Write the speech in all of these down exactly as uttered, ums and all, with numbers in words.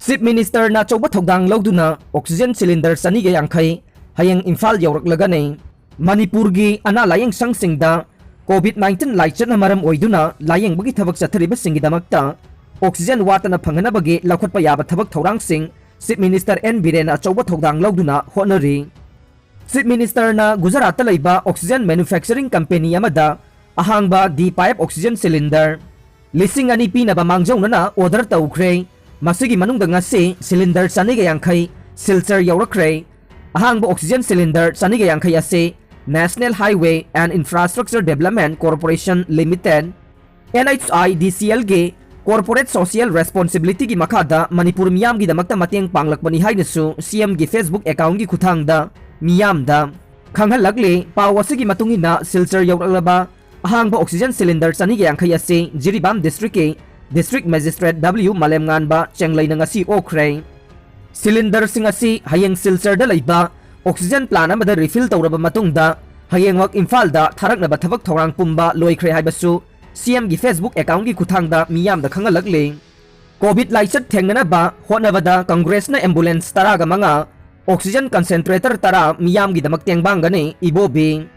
Chief Ministerꯅ ꯑꯆꯧꯕ ꯊꯧꯗꯥꯡ ꯂꯧꯗꯨꯅ oxygen cylinder ꯆꯅꯤꯒ ꯌꯥꯡꯈꯩ ꯍꯌꯦꯡ ꯏꯝꯐꯥꯜ ꯌꯧꯔꯛꯂꯒꯅꯤ꯫ ꯃꯅꯤꯄꯨꯔꯒꯤ ꯑꯅꯥ ꯂꯥꯌꯦꯡ ꯁꯪꯁꯤꯡꯗ COVID nineteen ꯂꯥꯏꯆꯠꯅ ꯃꯔꯝ ꯑꯣꯏꯗꯨꯅ ꯂꯥꯌꯦꯡꯕꯒꯤ ꯊꯕꯛ ꯆꯠꯊꯔꯤꯕꯁꯤꯡꯒꯤꯗꯃꯛꯇ oxygen ꯋꯥꯠꯇꯅ ꯐꯪꯍꯟꯅꯕꯒꯤ ꯂꯧꯈꯠꯄ ꯌꯥꯕ ꯊꯕꯛ ꯊꯧꯔꯥꯡꯁꯤꯡ Chief Minister ꯑꯦꯟ ꯕꯤꯔꯦꯟꯅ ꯑꯆꯧꯕ ꯊꯧꯗꯥꯡ ꯂꯧꯗꯨꯅ ꯍꯣꯠꯅꯔꯤ꯫ Chief Ministerꯅ ꯒꯨꯖꯔꯥꯠꯇ ꯂꯩꯕ oxygen manufacturing company ꯑꯃꯗ ꯑꯍꯥꯡꯕ D pipe oxygen cylinder ꯂꯤꯁꯤꯡ ꯑꯅꯤ ꯄꯤꯅꯕ ꯃꯥꯡꯖꯧꯅꯅ order ꯇꯧꯈ꯭ꯔꯦ꯫ ꯃꯁꯤꯒꯤ ꯃꯅꯨꯡꯗ ꯉꯁꯤ cylinder ꯆꯅꯤꯒ ꯌꯥꯡꯈꯩ ꯁꯤꯜꯆꯔ ꯌꯧꯔꯛꯈ꯭ꯔꯦ꯫ ꯑꯍꯥꯡꯕ oxygen cylinder ꯆꯅꯤꯒ ꯌꯥꯡꯈꯩ ꯑꯁꯤ National Highway and Infrastructure Development Corporation Limited, NHIDCLꯒꯤ Corporate Social Responsibilityꯒꯤ ꯃꯈꯥꯗ ꯃꯅꯤꯄꯨꯔ ꯃꯤꯌꯥꯝꯒꯤꯗꯃꯛꯇ ꯃꯇꯦꯡ ꯄꯥꯡꯂꯛꯄꯅꯤ ꯍꯥꯏꯅꯁꯨ CMꯒꯤ Facebook accountꯒꯤ ꯈꯨꯠꯊꯥꯡꯗ ꯃꯤꯌꯥꯝꯗ ꯈꯪꯍꯜꯂꯛꯂꯤ꯫ ꯄꯥꯎ ꯑꯁꯤꯒꯤ ꯃꯇꯨꯡ ꯏꯟꯅ ꯁꯤꯜꯆꯔ ꯌꯧꯔꯛꯂꯕ ꯑꯍꯥꯡꯕ oxygen cylinder ꯆꯅꯤꯒ ꯌꯥꯡꯈꯩ ꯑꯁꯤ ꯖꯤꯔꯤꯕꯥꯝ districtꯀꯤ District Magistrate W ꯃꯥꯂꯦꯝꯉꯥꯟꯕ ꯆꯦꯡꯂꯩꯅ ꯉꯁꯤ ꯑꯣꯛꯈ꯭ꯔꯦ꯫ Cylinderꯁꯤꯡ ꯑꯁꯤ ꯍꯌꯦꯡ ꯁꯤꯜꯆꯔꯗ ꯂꯩꯕ oxygen plant ꯑꯃꯗ refill ꯇꯧꯔꯕ ꯃꯇꯨꯡꯗ ꯍꯌꯦꯡꯃꯛ ꯏꯝꯐꯥꯜꯗ ꯊꯥꯔꯛꯅꯕ ꯊꯕꯛ ꯊꯧꯔꯥꯡ ꯄꯨꯝꯕ ꯂꯣꯏꯈ꯭ꯔꯦ ꯍꯥꯏꯕꯁꯨ CMꯒꯤ Facebook accountꯒꯤ ꯈꯨꯠꯊꯥꯡꯗ ꯃꯤꯌꯥꯝꯗ ꯈꯪꯍꯜꯂꯛꯂꯤ꯫ COVID ꯂꯥꯏꯆꯠ ꯊꯦꯡꯅꯅꯕ ꯍꯣꯠꯅꯕꯗ ꯀꯪꯒ꯭ꯔꯦꯁꯅ ambulance ꯇꯔꯥꯒ ꯃꯉꯥ, oxygen concentrator ꯇꯔꯥ ꯃꯤꯌꯥꯝꯒꯤꯗꯃꯛ ꯇꯦꯡꯕꯥꯡꯒꯅꯤ꯫ ꯏꯕꯣꯕꯤ꯫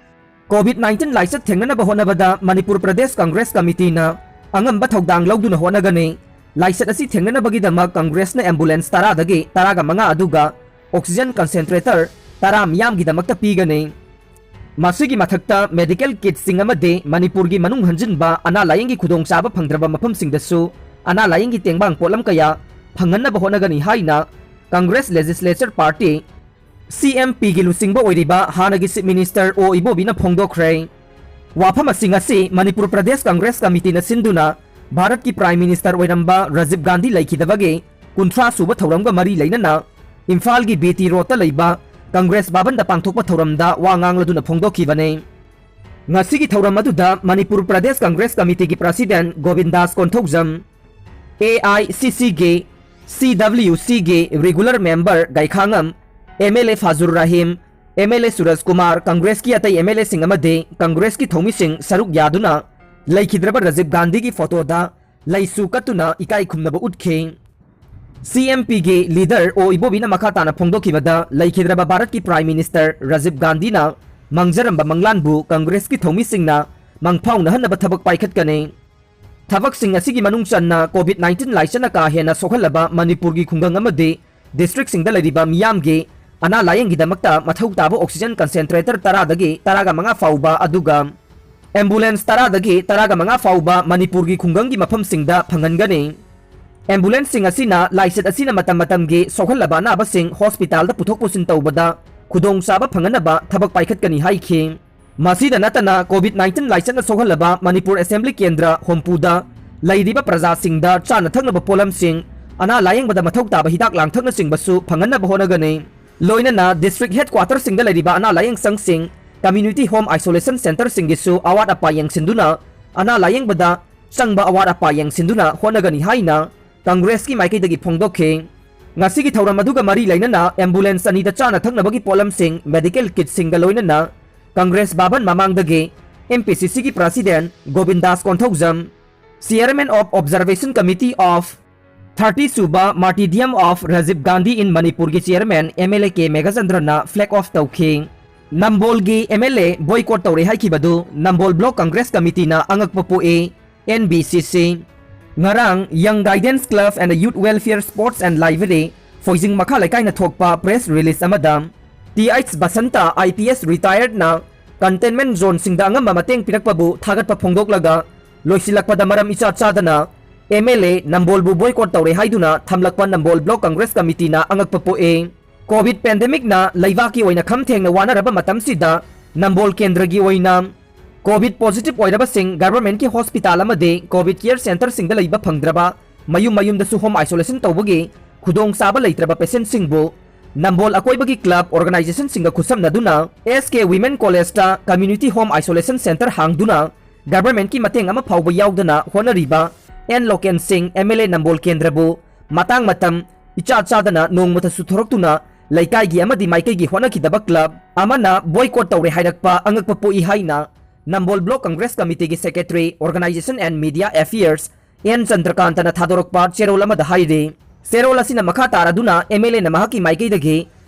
COVID nineteen ꯂꯥꯏꯆꯠ ꯊꯦꯡꯅꯅꯕ ꯍꯣꯠꯅꯕꯗ ꯃꯅꯤꯄꯨꯔ ꯄ꯭ꯔꯗꯦꯁ ꯀꯪꯒ꯭ꯔꯦꯁ ꯀꯃꯤꯇꯤꯅ ꯑꯉꯝꯕ ꯊꯧꯗꯥꯡ ꯂꯧꯗꯨꯅ ꯍꯣꯠꯅꯒꯅꯤ꯫ ꯂꯥꯏꯆꯠ ꯑꯁꯤ ꯊꯦꯡꯅꯅꯕꯒꯤꯗꯃꯛ ꯀꯪꯒ꯭ꯔꯦꯁꯅ ambulance ꯇꯔꯥꯗꯒꯤ ꯇꯔꯥꯒ ꯃꯉꯥ ꯑꯗꯨꯒ oxygen concentrator ꯇꯔꯥ ꯃꯤꯌꯥꯝꯒꯤꯗꯃꯛꯇ ꯄꯤꯒꯅꯤ꯫ ꯃꯁꯤꯒꯤ ꯃꯊꯛꯇ medical kitꯁꯤꯡ ꯑꯃꯗꯤ ꯃꯅꯤꯄꯨꯔꯒꯤ ꯃꯅꯨꯡ ꯍꯟꯖꯤꯟꯕ ꯑꯅꯥ ꯂꯥꯌꯦꯡꯒꯤ ꯈꯨꯗꯣꯡꯆꯥꯕ ꯐꯪꯗ꯭ꯔꯕ ꯃꯐꯝꯁꯤꯡꯗꯁꯨ ꯑꯅꯥ ꯂꯥꯌꯦꯡꯒꯤ ꯇꯦꯡꯕꯥꯡ ꯄꯣꯠꯂꯝ ꯀꯌꯥ ꯐꯪꯍꯟꯅꯕ ꯍꯣꯠꯅꯒꯅꯤ ꯍꯥꯏꯅ Congress Legislature Party, CMPꯒꯤ ꯂꯨꯆꯤꯡꯕ ꯑꯣꯏꯔꯤꯕ ꯍꯥꯟꯅꯒꯤ Chief Minister ꯑꯣ ꯏꯕꯣꯕꯤꯅ ꯐꯣꯡꯗꯣꯛꯈ꯭ꯔꯦ꯫ ꯋꯥꯐꯝ ꯑꯁꯤ ꯉꯁꯤ ꯃꯅꯤꯄꯨꯔ ꯄ꯭ꯔꯗꯦꯁ ꯀꯪꯒ꯭ꯔꯦꯁ ꯀꯃꯤꯇꯤꯅ ꯁꯤꯟꯗꯨꯅ ꯚꯥꯔꯠꯀꯤ Prime Minister ꯑꯣꯏꯔꯝꯕ ꯔꯥꯖꯤꯕ ꯒꯥꯟꯙꯤ ꯂꯩꯈꯤꯗꯕꯒꯤ ꯀꯨꯟꯊ꯭ꯔꯥ ꯁꯨꯕ ꯊꯧꯔꯝꯒ ꯃꯔꯤ ꯂꯩꯅꯅ ꯏꯝꯐꯥꯜꯒꯤ ꯕꯤ ꯇꯤ ꯔꯣꯗꯇ ꯂꯩꯕ ꯀꯪꯒ꯭ꯔꯦꯁ ꯚꯕꯟꯗ ꯄꯥꯡꯊꯣꯛꯄ ꯊꯧꯔꯝꯗ ꯋꯥ ꯉꯥꯡꯂꯗꯨꯅ ꯐꯣꯡꯗꯣꯛꯈꯤꯕꯅꯤ꯫ ꯉꯁꯤꯒꯤ ꯊꯧꯔꯝ ꯑꯗꯨꯗ Manipur Pradesh Congress ꯀꯃꯤꯇꯤꯒꯤ President ꯒꯣꯕꯤꯟꯗꯥꯁ Konthoujam, AICCꯒꯤ CWCꯒꯤ regular member ꯒꯥꯏꯈꯥꯉꯝ, MLA ꯐꯥꯖꯨꯔ Rahim, MLA ꯁꯨꯔꯖ ꯀꯨꯃꯥꯔ, ꯀꯪꯒ꯭ꯔꯦꯁꯀꯤ ꯑꯇꯩ MLAꯁꯤꯡ ꯑꯃꯗꯤ ꯀꯪꯒ꯭ꯔꯦꯁꯀꯤ ꯊꯧꯃꯤꯁꯤꯡ ꯁꯔꯨꯛ ꯌꯥꯗꯨꯅ ꯂꯩꯈꯤꯗ꯭ꯔꯕ ꯔꯥꯖꯤꯕ ꯒꯥꯟꯙꯤꯒꯤ ꯐꯣꯇꯣꯗ ꯂꯩꯁꯨ ꯀꯠꯇꯨꯅ ꯏꯀꯥꯏ ꯈꯨꯝꯅꯕ ꯎꯠꯈꯤ꯫ ꯁꯤ ꯑꯦꯝ ꯄꯤꯒꯤ ꯂꯤꯗꯔ ꯑꯣ ꯏꯕꯣꯕꯤꯅ ꯃꯈꯥ ꯇꯥꯅ ꯐꯣꯡꯗꯣꯛꯈꯤꯕꯗ, ꯂꯩꯈꯤꯗ꯭ꯔꯕ ꯚꯥꯔꯠꯀꯤ ꯄ꯭ꯔꯥꯏꯝ ꯃꯤꯅꯤꯁꯇꯔ ꯔꯥꯖꯤꯕ ꯒꯥꯟꯙꯤꯅ ꯃꯥꯡꯖꯔꯝꯕ ꯃꯪꯂꯥꯟꯕꯨ ꯀꯪꯒ꯭ꯔꯦꯁꯀꯤ ꯊꯧꯃꯤꯁꯤꯡꯅ ꯃꯪꯐꯥꯎꯅꯍꯟꯅꯕ ꯊꯕꯛ ꯄꯥꯏꯈꯠꯀꯅꯤ꯫ ꯊꯕꯛꯁꯤꯡ ꯑꯁꯤꯒꯤ ꯃꯅꯨꯡ ꯆꯟꯅ COVID nineteen ꯂꯥꯏꯆꯠꯅ ꯀꯥ ꯍꯦꯟꯅ ꯁꯣꯛꯍꯜꯂꯕ ꯃꯅꯤꯄꯨꯔꯒꯤ ꯈꯨꯡꯒꯪ ꯑꯃꯗꯤ ꯗꯤꯁꯇ꯭ꯔꯤꯛꯁꯤꯡꯗ ꯂꯩꯔꯤꯕ ꯃꯤꯌꯥꯝꯒꯤ ꯑꯅꯥ ꯂꯥꯌꯦꯡꯒꯤꯗꯃꯛꯇ ꯃꯊꯧ ꯇꯥꯕ oxygen concentrator ꯇꯔꯥꯗꯒꯤ ꯇꯔꯥꯒ ꯃꯉꯥ ꯐꯥꯎꯕ, ꯑꯗꯨꯒ ambulance ꯇꯔꯥꯗꯒꯤ ꯇꯔꯥꯒ ꯃꯉꯥ ꯐꯥꯎꯕ ꯃꯅꯤꯄꯨꯔꯒꯤ ꯈꯨꯡꯒꯪꯒꯤ ꯃꯐꯝꯁꯤꯡꯗ ꯐꯪꯍꯟꯒꯅꯤ꯫ Ambulanceꯁꯤꯡ ꯑꯁꯤꯅ ꯂꯥꯏꯆꯠ ꯑꯁꯤꯅ ꯃꯇꯝ ꯃꯇꯝꯒꯤ ꯁꯣꯛꯍꯜꯂꯕ ꯑꯅꯥꯕꯁꯤꯡ ꯍꯣꯁꯄꯤꯇꯥꯜꯗ ꯄꯨꯊꯣꯛ ꯄꯨꯁꯤꯟ ꯇꯧꯕꯗ ꯈꯨꯗꯣꯡꯆꯥꯕ ꯐꯪꯍꯟꯅꯕ ꯊꯕꯛ ꯄꯥꯏꯈꯠꯀꯅꯤ ꯍꯥꯏꯈꯤ꯫ ꯃꯁꯤꯗ ꯅꯠꯇꯅ, COVID nineteen ꯂꯥꯏꯆꯠꯅ ꯁꯣꯛꯍꯜꯂꯕ ꯃꯅꯤꯄꯨꯔ ꯑꯦꯁꯦꯝꯕ꯭ꯂꯤ ꯀꯦꯟꯗ꯭ꯔ ꯍꯨꯝꯐꯨꯗ ꯂꯩꯔꯤꯕ ꯄ꯭ꯔꯖꯥꯁꯤꯡꯗ ꯆꯥꯅ ꯊꯛꯅꯕ ꯄꯣꯠꯂꯝꯁꯤꯡ, ꯑꯅꯥ ꯂꯥꯌꯦꯡꯕꯗ ꯃꯊꯧ ꯇꯥꯕ ꯍꯤꯗꯥꯛ ꯂꯥꯡꯊꯛꯅꯆꯤꯡꯕꯁꯨ ꯐꯪꯍꯟꯅꯕ ꯍꯣꯠꯅꯒꯅꯤ꯫ ꯂꯣꯏꯅꯅ ꯗꯤꯁꯇ꯭ꯔꯤꯛ ꯍꯦꯗꯀ꯭ꯋꯥꯇꯔꯁꯤꯡꯗ ꯂꯩꯔꯤꯕ ꯑꯅꯥ ꯂꯥꯌꯦꯡ ꯁꯪꯁꯤꯡ, community home isolationꯁꯤꯡꯒꯤꯁꯨ ꯑꯋꯥꯠ ꯑꯄꯥ ꯌꯦꯡꯁꯤꯟꯗꯨꯅ, ꯑꯅꯥ ꯂꯥꯌꯦꯡꯕꯗ ꯆꯪꯕ ꯑꯋꯥꯠ ꯑꯄꯥ ꯌꯦꯡꯁꯤꯟꯗꯨꯅ ꯍꯣꯠꯅꯒꯅꯤ ꯍꯥꯏꯅ ꯀꯪꯒ꯭ꯔꯦꯁꯀꯤ ꯃꯥꯏꯀꯩꯗꯒꯤ ꯐꯣꯡꯗꯣꯛꯈꯤ꯫ ꯉꯁꯤꯒꯤ ꯊꯧꯔꯝ ꯑꯗꯨꯒ ꯃꯔꯤ ꯂꯩꯅꯅ ambulance ꯑꯅꯤꯗ ꯆꯥꯅ ꯊꯛꯅꯕꯒꯤ ꯄꯣꯠꯂꯝꯁꯤꯡ, medical kitꯁꯤꯡꯒ ꯂꯣꯏꯅꯅ ꯀꯪꯒ꯭ꯔꯦꯁ ꯚꯕꯟ ꯃꯃꯥꯡꯗꯒꯤ M P C Cꯒꯤ president ꯒꯣꯕꯤꯟꯗꯥꯁ Konthoujam, Chairman of Observation Committee of thirty ꯁꯨꯕ Martyrdom of Rajiv Gandhi in Manipurꯒꯤ chairman M L A K ꯃꯦꯘꯆꯟꯗ꯭ꯔꯅ flag off ꯇꯧꯈꯤ꯫ ꯅꯝꯕꯣꯜꯒꯤ M L A boycott ꯇꯧꯔꯦ ꯍꯥꯏꯈꯤꯕꯗꯨ ꯅꯝꯕꯣꯜ Block Congress Committeeꯅ ꯑꯉꯛꯄ ꯄꯣꯛꯏ꯫ N B C C꯫ ꯉꯔꯥꯡ Young Guidance Club and Youth Welfare Sports and Library, ꯐꯣꯏꯖꯤꯡ ꯃꯈꯥ ꯂꯩꯀꯥꯏꯅ ꯊꯣꯛꯄ press release ꯑꯃꯗ, T H Basanta, I P S retiredꯅ containment zoneꯁꯤꯡꯗ ꯑꯉꯝꯕ ꯃꯇꯦꯡ ꯄꯤꯔꯛꯄꯕꯨ ꯊꯥꯒꯠꯄ ꯐꯣꯡꯗꯣꯛꯂꯒ, ꯂꯣꯏꯁꯤꯜꯂꯛꯄꯗ ꯃꯔꯝ ꯏꯆꯥ ꯆꯥꯗꯅ M L A ꯅꯝꯕꯣꯜꯕꯨ boycott ꯇꯧꯔꯦ ꯍꯥꯏꯗꯨꯅ ꯊꯝꯂꯛꯄ ꯅꯝꯕꯣꯜ Block Congress Committeeꯅ ꯑꯉꯛꯄ ꯄꯣꯛꯏ꯫ COVID pandemicꯅ ꯂꯩꯕꯥꯛꯀꯤ ꯑꯣꯏꯅ ꯈꯝ ꯊꯦꯡꯅ ꯋꯥꯅꯔꯕ ꯃꯇꯝꯁꯤꯗ, ꯅꯝꯕꯣꯜ ꯀꯦꯟꯗ꯭ꯔꯒꯤ ꯑꯣꯏꯅ COVID positive ꯑꯣꯏꯔꯕꯁꯤꯡ governmentꯀꯤ hospital ꯑꯃꯗꯤ COVID care centreꯁꯤꯡꯗ ꯂꯩꯕ ꯐꯪꯗ꯭ꯔꯕ, ꯃꯌꯨꯝ ꯃꯌꯨꯝꯗꯁꯨ home isolation ꯇꯧꯕꯒꯤ ꯈꯨꯗꯣꯡꯆꯥꯕ ꯂꯩꯇ꯭ꯔꯕ patientꯁꯤꯡꯕꯨ ꯅꯝꯕꯣꯜ ꯑꯀꯣꯏꯕꯒꯤ club organizationꯁꯤꯡꯒ ꯈꯨꯠꯁꯝꯅꯗꯨꯅ S K Women Collegeꯇ community home isolation centre ꯍꯥꯡꯗꯨꯅ governmentꯀꯤ ꯃꯇꯦꯡ ꯑꯃ ꯐꯥꯎꯕ ꯌꯥꯎꯗꯅ ꯍꯣꯠꯅꯔꯤꯕ N ꯂꯣꯀꯦꯟ ꯁꯤꯡ, M L A ꯅꯝꯕꯣꯜ ꯀꯦꯟꯗ꯭ꯔꯕꯨ ꯃꯇꯥꯡ ꯃꯇꯝ ꯏꯆꯥ ꯆꯥꯗꯅ ꯅꯣꯡꯃꯇꯁꯨ ꯊꯣꯔꯛꯇꯨꯅ ꯂꯩꯀꯥꯏꯒꯤ ꯑꯃꯗꯤ ꯃꯥꯏꯀꯩꯒꯤ ꯍꯣꯠꯅꯈꯤꯗꯕ club ꯑꯃꯅ boycott ꯇꯧꯔꯦ ꯍꯥꯏꯔꯛꯄ ꯑꯉꯛꯄ ꯄꯣꯛꯏ ꯍꯥꯏꯅ ꯅꯝꯕꯣꯜ Block Congress Committeeꯒꯤ secretary, Organisation and Media Affairs, N ꯆꯟꯗ꯭ꯔꯀꯥꯟꯇꯅ ꯊꯥꯗꯣꯔꯛꯄ ꯆꯦꯔꯣꯜ ꯑꯃꯗ ꯍꯥꯏꯔꯤ꯫ ꯆꯦꯔꯣꯜ ꯑꯁꯤꯅ ꯃꯈꯥ ꯇꯥꯔꯗꯨꯅ ꯑꯦꯝ ꯑꯦꯜ ꯑꯦꯅ ꯃꯍꯥꯛꯀꯤ ꯃꯥꯏꯀꯩꯗꯒꯤ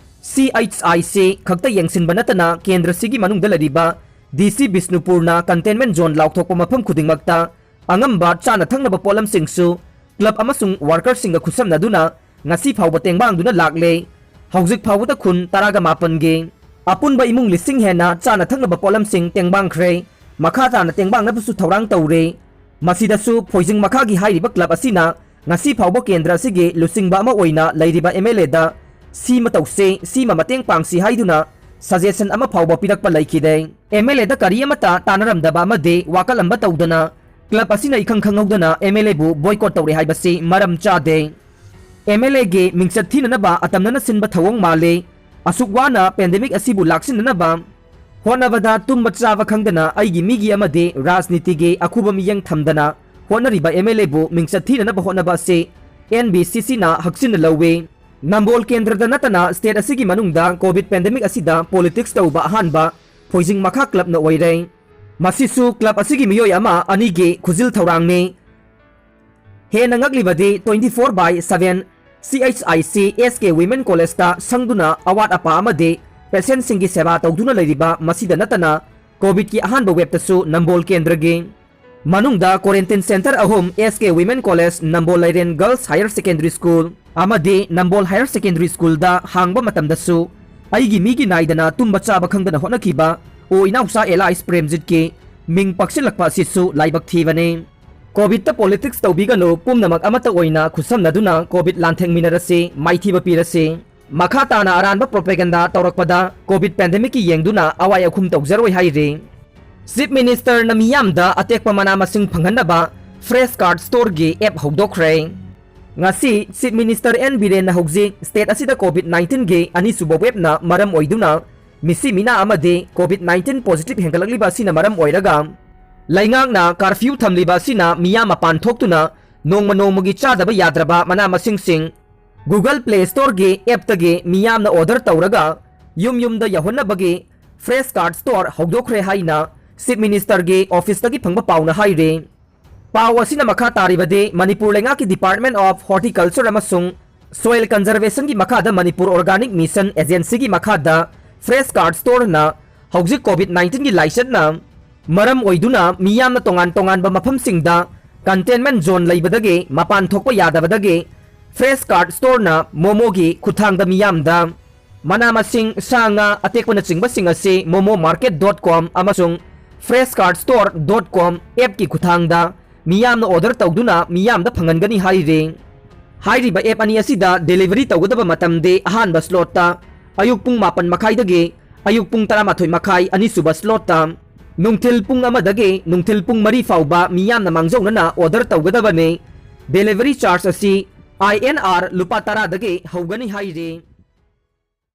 ꯁꯤ ꯑꯩꯆ ꯑꯥꯏ ꯁꯤ ꯈꯛꯇ ꯌꯦꯡꯁꯤꯟꯕ ꯅꯠꯇꯅ ꯀꯦꯟꯗ꯭ꯔꯁꯤꯒꯤ ꯃꯅꯨꯡꯗ ꯂꯩꯔꯤꯕ ꯗꯤ ꯁꯤ ꯕꯤꯁꯅꯨꯄꯨꯔꯅ ꯀꯟꯇꯦꯟꯃꯦꯟ ꯖꯣꯟ ꯂꯥꯎꯊꯣꯛꯄ ꯃꯐꯝ ꯈꯨꯗꯤꯡꯃꯛꯇ ꯑꯉꯝꯕ ꯆꯥꯅ ꯊꯛꯅꯕ ꯄꯣꯠꯂꯝꯁꯤꯡꯁꯨ ꯀ꯭ꯂꯕ ꯑꯃꯁꯨꯡ ꯋꯥꯔꯀꯔꯁꯤꯡꯒ ꯈꯨꯠꯁꯝꯅꯗꯨꯅ ꯉꯁꯤ ꯐꯥꯎꯕ ꯇꯦꯡꯕꯥꯡꯗꯨꯅ ꯂꯥꯛꯂꯦ꯫ ꯍꯧꯖꯤꯛ ꯐꯥꯎꯕꯗ ꯈꯨꯟ ꯇꯔꯥꯒ ꯃꯥꯄꯟꯒꯤ ꯑꯄꯨꯟꯕ ꯏꯃꯨꯡ ꯂꯤꯁꯤꯡ ꯍꯦꯟꯅ ꯆꯥꯅ ꯊꯛꯅꯕ ꯄꯣꯠꯂꯝꯁꯤꯡ ꯇꯦꯡꯕꯥꯡꯈ꯭ꯔꯦ꯫ ꯃꯈꯥ ꯇꯥꯅ ꯇꯦꯡꯕꯥꯡꯅꯕꯁꯨ ꯊꯧꯔꯥꯡ ꯇꯧꯔꯦ꯫ ꯃꯁꯤꯗꯁꯨ ꯐꯣꯏꯖꯤꯡ ꯃꯈꯥꯒꯤ ꯍꯥꯏꯔꯤꯕ ꯀ꯭ꯂꯕ ꯑꯁꯤꯅ ꯉꯁꯤ ꯐꯥꯎꯕ ꯀꯦꯟꯗ꯭ꯔ ꯑꯁꯤꯒꯤ ꯂꯨꯆꯤꯡꯕ ꯑꯃ ꯑꯣꯏꯅ ꯂꯩꯔꯤꯕ ꯑꯦꯝ ꯑꯦꯜ ꯑꯦꯗ ꯁꯤꯃ ꯇꯧꯁꯦ, ꯁꯤꯃ ꯃꯇꯦꯡ ꯄꯥꯡꯁꯤ ꯍꯥꯏꯗꯨꯅ ꯁꯖꯦꯁꯟ ꯑꯃ ꯐꯥꯎꯕ ꯄꯤꯔꯛꯄ ꯂꯩꯈꯤꯗꯦ꯫ ꯑꯦꯝ ꯑꯦꯜ ꯑꯦꯗ ꯀꯔꯤ ꯑꯃꯠꯇ ꯇꯥꯟꯅꯔꯝꯗꯕ ꯑꯃꯗꯤ ꯋꯥꯀꯠꯂꯝꯕ ꯇꯧꯗꯅ ꯀ꯭ꯂꯕ ꯑꯁꯤꯅ ꯏꯈꯪ ꯈꯪꯍꯧꯗꯅ ꯑꯦꯝ ꯑꯦꯜ ꯑꯦꯕꯨ ꯕꯣꯏꯀꯣꯠ ꯇꯧꯔꯦ ꯍꯥꯏꯕꯁꯤ ꯃꯔꯝ ꯆꯥꯗꯦ꯫ ꯑꯦꯝ ꯑꯦꯜ ꯑꯦꯒꯤ ꯃꯤꯡꯆꯠ ꯊꯤꯅꯅꯕ ꯑꯇꯝꯅꯅ ꯁꯤꯟꯕ ꯊꯧꯑꯣꯡ ꯃꯥꯜꯂꯤ꯫ ꯑꯁꯨꯛ ꯋꯥꯅ ꯄꯦꯟꯗꯦꯃꯤꯛ ꯑꯁꯤꯕꯨ ꯂꯥꯛꯁꯤꯟꯅꯅꯕ ꯍꯣꯠꯅꯕꯗ ꯇꯨꯝꯕ ꯆꯥꯕ ꯈꯪꯗꯅ ꯑꯩꯒꯤ ꯃꯤꯒꯤ ꯑꯃꯗꯤ ꯔꯥꯖꯅꯤꯇꯤꯒꯤ ꯑꯈꯨꯕ ꯃꯤꯠꯌꯦꯡ ꯊꯝꯗꯅ ꯍꯣꯠꯅꯔꯤꯕ ꯑꯦꯝ ꯑꯦꯜ ꯑꯦꯕꯨ ꯃꯤꯡꯆꯠ ꯊꯤꯅꯅꯕ ꯍꯣꯠꯅꯕ ꯑꯁꯤ ꯑꯦꯟ ꯕꯤ ꯁꯤ ꯁꯤꯅ ꯍꯛꯆꯤꯟꯅ ꯂꯧꯏ꯫ ꯅꯝꯕꯣꯜ ꯀꯦꯟꯗ꯭ꯔꯗ ꯅꯠꯇꯅ ꯁ꯭ꯇꯦꯠ ꯑꯁꯤꯒꯤ ꯃꯅꯨꯡꯗ ꯀꯣꯚꯤꯗ ꯄꯦꯟꯗꯦꯃꯤꯛ ꯑꯁꯤꯗ ꯄꯣꯂꯤꯇꯤꯛꯁ ꯇꯧꯕ ꯑꯍꯥꯟꯕ ꯐꯣꯏꯖꯤꯡ ꯃꯈꯥ ꯀ꯭ꯂꯕꯅ ꯑꯣꯏꯔꯦ꯫ ꯃꯁꯤꯁꯨ ꯀ꯭ꯂꯕ ꯑꯁꯤꯒꯤ ꯃꯤꯑꯣꯏ ꯑꯃ ꯑꯅꯤꯒꯤ ꯈꯨꯖꯤꯜ ꯊꯧꯔꯥꯡꯅꯤ꯫ ꯍꯦꯟꯅ ꯉꯛꯂꯤꯕꯗꯤ twenty four by seven C H I C S K Women College ꯇ ꯁꯪꯗꯨꯅ ꯑꯋꯥꯠ ꯑꯄꯥ ꯑꯃꯗꯤ ꯄꯦꯁꯦꯟꯠꯁꯤꯡꯒꯤ ꯁꯦꯕꯥ ꯇꯧꯗꯨꯅ ꯂꯩꯔꯤꯕ ꯃꯁꯤꯗ ꯅꯠꯇꯅ ꯀꯣꯚꯤꯗꯀꯤ ꯑꯍꯥꯟꯕ ꯋꯦꯕꯇꯁꯨ ꯅꯝꯕꯣꯜ ꯀꯦꯟꯗ꯭ꯔꯒꯤ ꯃꯅꯨꯡꯗ quarantine centre ꯑꯍꯨꯝ S K Women College, ꯅꯝꯕꯣꯜ ꯂꯩꯔꯦꯟ Girls Higher Secondary School ꯑꯃꯗꯤ ꯅꯝꯕꯣꯜ Higher Secondary School ꯗ ꯍꯥꯡꯕ ꯃꯇꯝꯗꯁꯨ ꯑꯩꯒꯤ ꯃꯤꯒꯤ ꯅꯥꯏꯗꯅ ꯇꯨꯝꯕ ꯆꯥꯕ ꯈꯪꯗꯅ ꯍꯣꯠꯅꯈꯤꯕ ꯑꯣ ꯏꯅꯥꯎꯆꯥ ꯑꯦꯂꯥꯏꯁ ꯄ꯭ꯔꯦꯝꯖꯤꯠꯀꯤ ꯃꯤꯡ ꯄꯛꯁꯤꯜꯂꯛꯄ ꯑꯁꯤꯁꯨ ꯂꯥꯏꯕꯛ ꯊꯤꯕꯅꯤ꯫ ꯀꯣꯚꯤꯗꯇ ꯄꯣꯂꯤꯇꯤꯛꯁ ꯇꯧꯕꯤꯒꯅꯨ, ꯄꯨꯝꯅꯃꯛ ꯑꯃꯠꯇ ꯑꯣꯏꯅ ꯈꯨꯠꯁꯝꯅꯗꯨꯅ ꯀꯣꯚꯤꯗ ꯂꯥꯟꯊꯦꯡꯃꯤꯟꯅꯔꯁꯤ, ꯃꯥꯏꯊꯤꯕ ꯄꯤꯔꯁꯤ꯫ ꯃꯈꯥ ꯇꯥꯅ ꯑꯔꯥꯟꯕ ꯄ꯭ꯔꯣꯄꯦꯒꯟꯗꯥ ꯇꯧꯔꯛꯄꯗ ꯀꯣꯚꯤꯗ ꯄꯦꯟꯗꯦꯃꯤꯛꯀꯤ ꯌꯦꯡꯗꯨꯅ ꯑꯋꯥꯏ ꯑꯈꯨꯝ ꯇꯧꯖꯔꯣꯏ ꯍꯥꯏꯔꯤ꯫ ꯆꯤꯐ ꯃꯤꯅꯤꯁꯇꯔꯅ ꯃꯤꯌꯥꯝꯗ ꯑꯇꯦꯛꯄ ꯃꯅꯥ ꯃꯁꯤꯡ ꯐꯪꯍꯟꯅꯕ ꯐ꯭ꯔꯦꯁ ꯀꯥꯔꯠ ꯁ꯭ꯇꯣꯔꯒꯤ ꯑꯦꯞ ꯍꯧꯗꯣꯛꯈ꯭ꯔꯦ꯫ ꯉꯁꯤ ꯆꯤꯐ ꯃꯤꯅꯤꯁꯇꯔ ꯑꯦꯟ ꯕꯤꯔꯦꯟꯅ ꯍꯧꯖꯤꯛ ꯁ꯭ꯇꯦꯠ ꯑꯁꯤꯗ ꯀꯣꯚꯤꯗ ꯅꯥꯏꯟꯇꯤꯟꯒꯤ ꯑꯅꯤꯁꯨꯕ ꯋꯦꯕꯅ ꯃꯔꯝ ꯑꯣꯏꯗꯨꯅ ꯃꯤꯁꯤ ꯃꯤꯅꯥ ꯑꯃꯗꯤ ꯀꯣꯚꯤꯗ ꯅꯥꯏꯟꯇꯤꯟ ꯄꯣꯖꯤꯇꯤꯚ ꯍꯦꯟꯒꯠꯂꯛꯂꯤꯕ ꯑꯁꯤꯅ ꯃꯔꯝ ꯑꯣꯏꯔꯒ ꯂꯩꯉꯥꯛꯅ ꯀꯥꯔꯐ꯭ꯌꯨ ꯊꯝꯂꯤꯕ ꯑꯁꯤꯅ ꯃꯤꯌꯥꯝ ꯃꯄꯥꯟ ꯊꯣꯛꯇꯨꯅ ꯅꯣꯡꯃ ꯅꯣꯡꯃꯒꯤ ꯆꯥꯗꯕ ꯌꯥꯗ꯭ꯔꯕ ꯃꯅꯥ ꯃꯁꯤꯡꯁꯤꯡ Google Play Storeꯒꯤ ꯑꯦꯞꯇꯒꯤ ꯃꯤꯌꯥꯝꯅ ꯑꯣꯔꯗꯔ ꯇꯧꯔꯒ ꯌꯨꯝ ꯌꯨꯝꯗ ꯌꯧꯍꯟꯅꯕꯒꯤ ꯐ꯭ꯔꯦꯁ ꯀꯥꯔꯠ ꯁ꯭ꯇꯣꯔ ꯍꯧꯗꯣꯛꯈ꯭ꯔꯦ ꯍꯥꯏꯅ ꯆꯤꯐ ꯃꯤꯅꯤꯁꯇꯔꯒꯤ ꯑꯣꯐꯤꯁꯇꯒꯤ ꯐꯪꯕ ꯄꯥꯎꯅ ꯍꯥꯏꯔꯤ꯫ ꯄꯥꯎ ꯑꯁꯤꯅ ꯃꯈꯥ ꯇꯥꯔꯤꯕꯗꯤ, ꯃꯅꯤꯄꯨꯔ ꯂꯩꯉꯥꯛꯀꯤ Department of Horticulture ꯑꯃꯁꯨꯡ Soil Conservationꯒꯤ ꯃꯈꯥꯗ ꯃꯅꯤꯄꯨꯔ Organic Mission Agencyꯒꯤ ꯃꯈꯥꯗ Fresh Card Storeꯅ ꯍꯧꯖꯤꯛ COVID nineteenꯒꯤ ꯂꯥꯏꯆꯠꯅ ꯃꯔꯝ ꯑꯣꯏꯗꯨꯅ ꯃꯤꯌꯥꯝꯅ ꯇꯣꯉꯥꯟ ꯇꯣꯉꯥꯟꯕ ꯃꯐꯝꯁꯤꯡꯗ containment zone ꯂꯩꯕꯗꯒꯤ ꯃꯄꯥꯟ ꯊꯣꯛꯄ ꯌꯥꯗꯕꯗꯒꯤ Fresh Card Storeꯅ ꯃꯣꯃꯣꯒꯤ ꯈꯨꯠꯊꯥꯡꯗ ꯃꯤꯌꯥꯝꯗ ꯃꯅꯥ ꯃꯁꯤꯡ, ꯁꯥ ꯉꯥ ꯑꯇꯦꯛꯄꯅꯆꯤꯡꯕꯁꯤꯡ ꯑꯁꯤ momomarket.com ꯑꯃꯁꯨꯡ freshcardstore.com appꯀꯤ ꯈꯨꯠꯊꯥꯡꯗ ꯃꯤꯌꯥꯝꯅ order ꯇꯧꯗꯨꯅ ꯃꯤꯌꯥꯝꯗ ꯐꯪꯍꯟꯒꯅꯤ ꯍꯥꯏꯔꯤ꯫ ꯍꯥꯏꯔꯤꯕ app ꯑꯅꯤ ꯑꯁꯤꯗ delivery ꯇꯧꯒꯗꯕ ꯃꯇꯝꯗꯤ ꯑꯍꯥꯟꯕ slotꯇ ꯑꯌꯨꯛ ꯄꯨꯡ ꯃꯥꯄꯟ ꯃꯈꯥꯏꯗꯒꯤ ꯑꯌꯨꯛ ꯄꯨꯡ ꯇꯔꯥꯃꯥꯊꯣꯏ ꯃꯈꯥꯏ ꯑꯅꯤꯁꯨꯕ slotꯇ ꯅꯨꯡꯊꯤꯜ ꯄꯨꯡ ꯑꯃꯗꯒꯤ ꯅꯨꯡꯊꯤꯜ ꯄꯨꯡ ꯃꯔꯤ ꯐꯥꯎꯕ ꯃꯤꯌꯥꯝꯅ ꯃꯥꯡꯖꯧꯅꯅ order ꯇꯧꯒꯗꯕꯅꯤ꯫ Delivery charge ꯑꯁꯤ INR ꯂꯨꯄꯥ ꯇꯔꯥꯗꯒꯤ ꯍꯧꯒꯅꯤ ꯍꯥꯏꯔꯤ꯫